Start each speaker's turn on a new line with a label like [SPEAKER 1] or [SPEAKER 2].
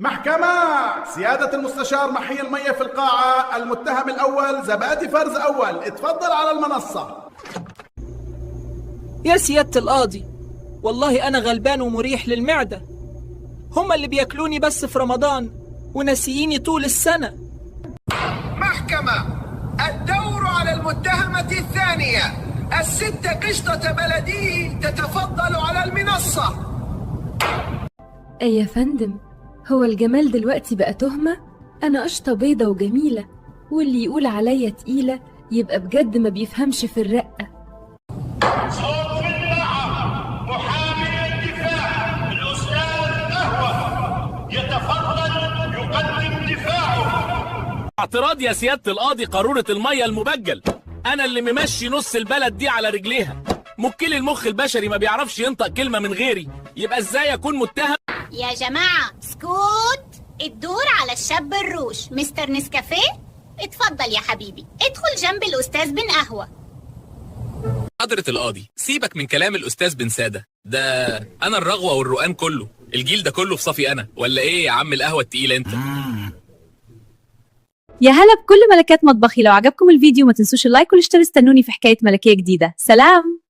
[SPEAKER 1] محكمة، سيادة المستشار محي المية في القاعة. المتهم الأول زبادي فرز أول، اتفضل على المنصة.
[SPEAKER 2] يا سيادة القاضي، والله أنا غلبان ومريح للمعدة. هما اللي بياكلوني بس في رمضان وناسييني طول السنة.
[SPEAKER 3] محكمة، الدور على المتهمة الثانية الست قشطة بلدي، تتفضل على المنصة.
[SPEAKER 4] أي يا فندم، هو الجمال دلوقتي بقى تهمة؟ أنا قشطة بيضة وجميلة، واللي يقول عليا تقيلة يبقى بجد ما بيفهمش في الرقة.
[SPEAKER 5] صوت في القاعة، محامي الدفاع الأستاذ قهوة يتفضل يقدم دفاعه.
[SPEAKER 6] اعتراض يا سيادة القاضي. قارورة المية المبجل، انا اللي ممشي نص البلد دي على رجليها. مكل المخ البشري ما بيعرفش ينطق كلمة من غيري، يبقى ازاي اكون متهم؟
[SPEAKER 7] يا جماعة سكوت، الدور على الشاب الروش مستر نسكافيه. اتفضل يا حبيبي، ادخل جنب الأستاذ بن قهوة.
[SPEAKER 6] حضرة القاضي، سيبك من كلام الأستاذ بن سادة ده، أنا الرغوة والرقان كله، الجيل ده كله في صفي أنا، ولا إيه يا عم القهوة التقيلة أنت؟
[SPEAKER 8] يا هلا بكل ملكات مطبخي. لو عجبكم الفيديو ما تنسوش ال like والاشتراك. استنوني في حكاية ملكية جديدة. سلام.